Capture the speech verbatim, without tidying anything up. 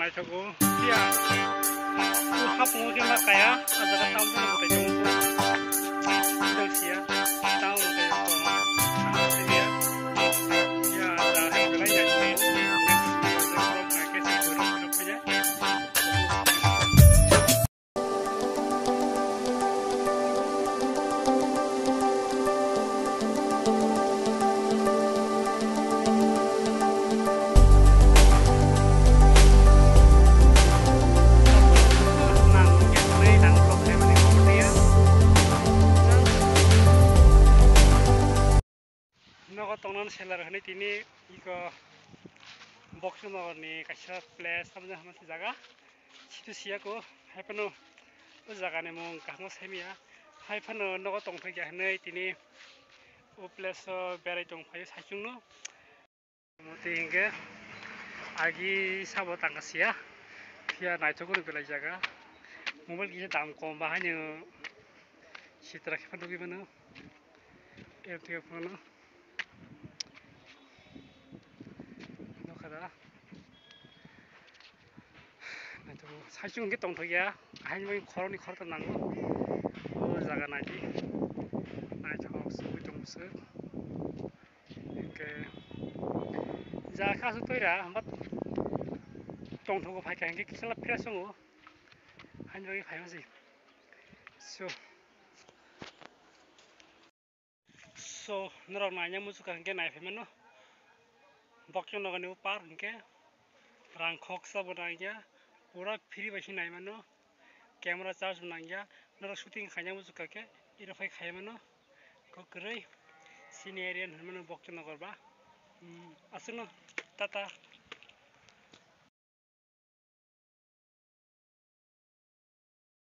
Naithogo. Phiya, o hapung o khe ma kaya, a jaga town o tei tongo. Tei siya, town o tei tongo. Ang siya. Ya, da hai belai naithogo. Next video o khe se guru guru phai ya. Nogo tongnani seller hwnwi tini iko Boxing Nagar ni kaisa place, abo wngkha jaga. Situ siya ko, hai phano o jaga ni mung kaham saimaya. Hai phano nogo tongthokya hwnwi tini o place o berai tongphaio saichung no. Moti hingke agi sabo tangka siya. Phiya naithok no belai jaga. Mobile kisa dam kom ba haino sitra khe phano nugwi mano. Em thik phano. Nokha da. Naithogo, saichung hwnkhe tongthokya, ahai bai khoroknwi khoroktham nango. O jaga naidi, naithok sugwi tongo se. Hwnkhe jaga khe aswk toira, hwnba tongthogo phaikha hwnkhe kisa fresh wngo, haini bagwi phaimansi. So. So, norok naina muchukha hwnkhe naiphai mano. Boxing Nagar ni o park hwnkhe rang khoksa bo nangya, pura free bai se nai mano. Camera charge bo nangya, norok shooting khaina muchukha khe iro phai khai mano. Kok kwrwi scenery hinwi mano Boxing Nagar ba. Hmm, aswkno, tata.